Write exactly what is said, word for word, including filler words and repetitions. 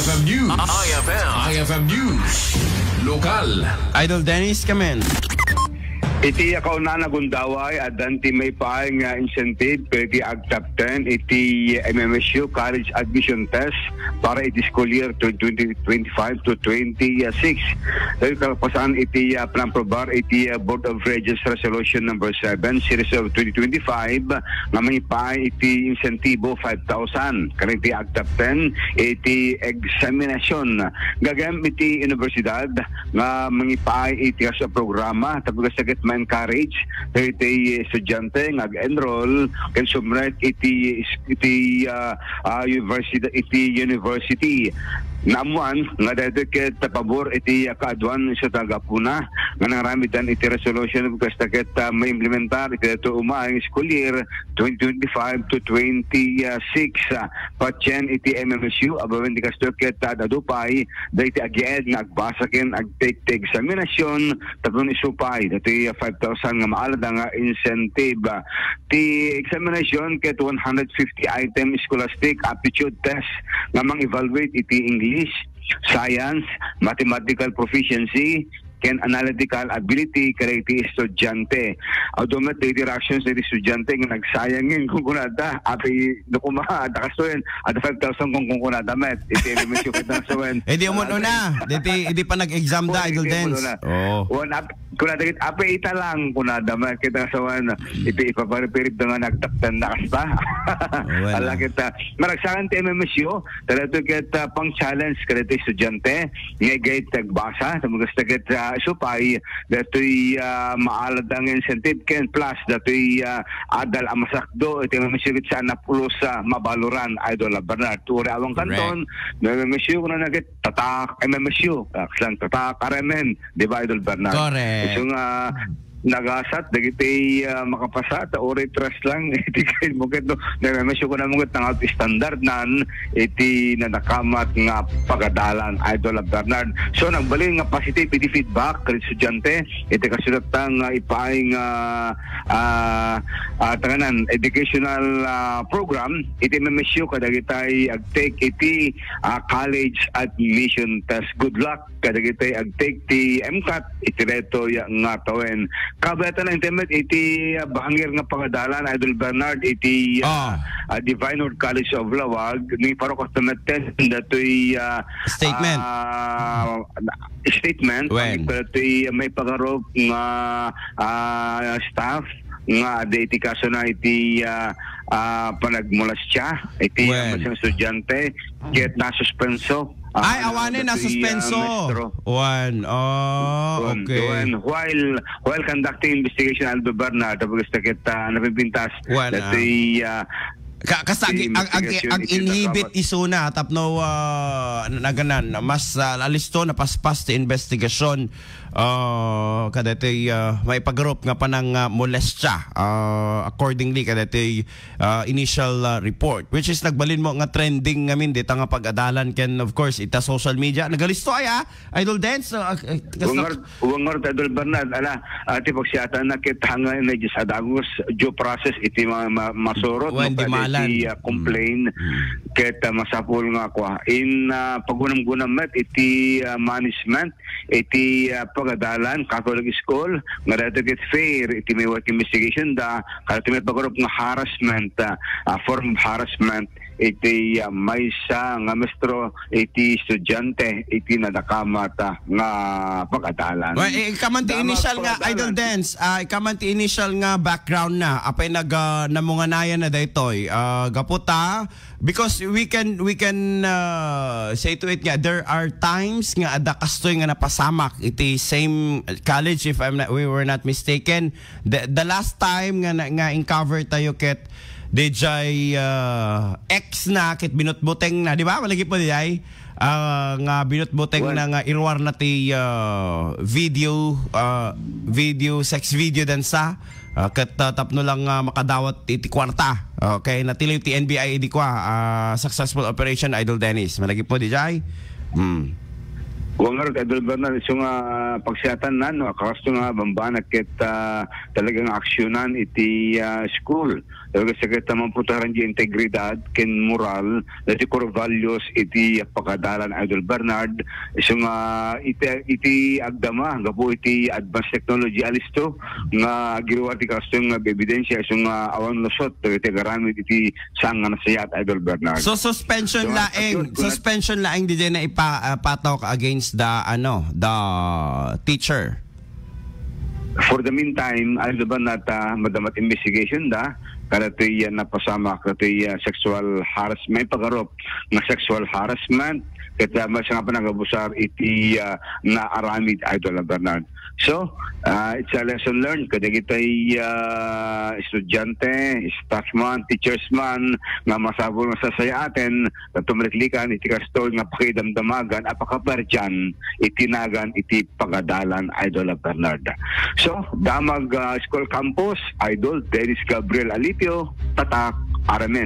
F M News. I F M. I F M News. Lokal. Idol Dennis, come in. Iti kauna nga gundaway, addan ti maipaay nga incentive iti agtapten iti M M S U College Admission Test para iti school year twenty twenty-five to twenty-six. Dahil kalpasan iti, ah, panaprobar iti, ah, Board of Regents Resolution number seven, Series of twenty twenty-five, nga mangipaay iti insentibo five thousand. Kaniti agtapten iti eksaminasyon gagem iti universidad nga mangipaay iti kasu a programa, tapno kasta ket ma-encourage dagiti estudiante nga ag-enroll ken sumrek iti, iti, ah, ah, universidad, iti university. Naammuan nga daytoy ket pabor iti kaaduan isu ta gapuna nga nangaramiddan iti resolution kasta ket, ah, maimplementar iti daytoy umaay nga school year twenty twenty-five to twenty-six, ah, patien iti M M S U, abawen ti kastoy ket ad-adu pay dagiti agyad nga agbasa ken agtake ti eksaminasyon tapno isu pay daytoy, ah, five thousand nga maalada nga incentive. Ah, ti eksaminasyon ket one hundred fifty item scholastic aptitude test nga mang-evaluate iti English, science, mathematical proficiency, ken analytical ability kadagiti estudiante. Adu met dagiti reactions dagiti estudiante nga nagsayang ngem kunkunada, apay no koma, adda kastoyen, adda five thousand kun kunkunada met. Iti M M S U ket nagsawen. Eh, di umun-una. Diti, idi pa nag-exam da, Idol Dens. Oo. Wan ap-, kunada ket, "Apay ita lang," kunada met. Ket nagsawen, iti ipaparipirip da nga nagtaptan na kasta. Ala ket, ah, maragsakan ti M M S U, talato ket, ah, pang-challenge kadagiti estudiante. Nga iggay ti agbasa, tapno kasta ket, ah, isu pay, datoy, ah, maalada nga incentive ken plus datoy, ah, adal a masakdo iti M M S U ket saan a pulos, ah, mabaloran, Idol Bernard. Uray awan kanton, no M M S U, kunana ket tatak M M S U, ah, kasla tatak R M N, di ba, Idol Bernard? Correct. Isu nga, nagasat dagiti, ah, makapasa, ta uray tres lang iti kainmo ket no, na-, medyo ko naman ket nangato standard nan iti nadakamat nga pagadalan, Idol Bernard. So, nagbalin nga positive iti feedback ken estudiante iti kasulat nga ipaay nga, ah, ah, tanganan educational, ah, program iti M M S U kadagitay agtake iti, ah, college admission test. Good luck kadagiti agtake ti MCAT iti daytoy nga tawen. Kabayatan lang iti met iti, ah, bangir nga pagadalan, Idol Bernard, iti, ah, ah, Divine Word College of Laoag, ni Parok Astamet ten, datoy, ah, statement. Ah, statement, wen. Datoy may pagarup nga, ah, staff nga adda iti kaso na iti, ah, ah, panagmolestia iti, ah, wen, masang estudiante ket nasuspenso. Ah, ay, ano, awanen, datoy, ah, nasuspenso. Maestro. Wan. Oh, wan, okay. Wan. While, while conducting investigation, Aldo Bernardo, because ta ket, ah, napimpintas. Wan, ah. Datoy, ah, ka-, kasta ag-, ag-, ag-, investigation iti inhibit nakabat- isuna, tapno, ah, naganan, mas, ah, alisto, napaspas ti investigasyon. Ah, kadatoy, ah, may pagarup nga panang, ah, molestia. Ah, accordingly, kadatoy ah, initial, ah, report, which is nagbalin mo nga trending ngamin dita nga pag-adalan ken, of course, ita social media. Nagalisto ay, ah, Idol Dance, ah, ah, kas- Wangor, wangor, Idol Bernard, ala, ah, ti pagsiatan na ket hanga na just adagos due process iti ma-, ma-, masurot, wen, no, kada dimalan. Iti, ah, complaint, mm, mm, ket, ah, masapul nga kua. In, ah, pagunam-gunam met iti, ah, management, iti, ah, pagadalan, Catholic school, nga daytoy ket fair iti may work investigation da, kadagiti may pagarup nga harassment, ah, ah, form of harassment iti, ah, maysa nga maestro iti estudiante iti nadakamat, ah, nga pagadalan. Well, eh, ikaman ti initial nga, pagadalan. Idol Dance, ah, ikaman ti initial nga background na, apay nag, ah, namunganayan na daytoy, ah, gapu ta, because we can, we can, uh, say to it nga, there are times nga adda kastoy nga napasamak iti same college, if I'm not, we were not mistaken. The, the last time nga na, nga in-cover tayo ket D J, uh, ex na, ket binutbuteng na, di ba? Malagip mo, D J? Ah, nga binutbuteng na nga iruar na ti, uh, video, uh, video, sex video dansa. Ah, ket, ah, tapno lang, ah, makadawat iti kuarta. Okay, natiliw ti N B I idi kua, ah, successful operation, Idol Dennis. Malagip mo, D J? Hmm. Wan ngarud, Idol Bernal, isu nga pagsiatan na, no, kasto nga bambanag ket, ah, talagang aksyonan iti, ah, school. Ket sakit ta mamputaran ti integridad ken moral, dati core values iti pagadalan, Idol Bernard. Isu nga iti, iti agdama, gapu iti advanced technology, alisto, nga agiruar ti kastoy nga ebidensya, isu nga awan lusot, dagiti agaramid iti saan nga nasayaat, Idol Bernard. So, suspension So, laeng, assured ko na suspension laeng diay na ipa-, ah, patok against the, ano, the teacher. For the meantime, Idol Bernard, ah, madama ti investigation da, kada ti, ah, napasamak, kada ti, ah, sexual harassment, pagarup nga sexual harassment, ket, ah, mas nga panagabusar iti, ah, naaramid, Idol Bernard. So, ah, it's a lesson learned kadagiti, ah, estudiante, staff man, teachers man, nga masapul nga sasayaaten, ta tumaliklikan iti kastoy nga pakidamdamagan a pakaperdian iti nagan iti pagadalan, Idol Bernard. So, Damag, ah, School Campus, Idol Dennis Gabriel Alipio, Tatak, Aramen.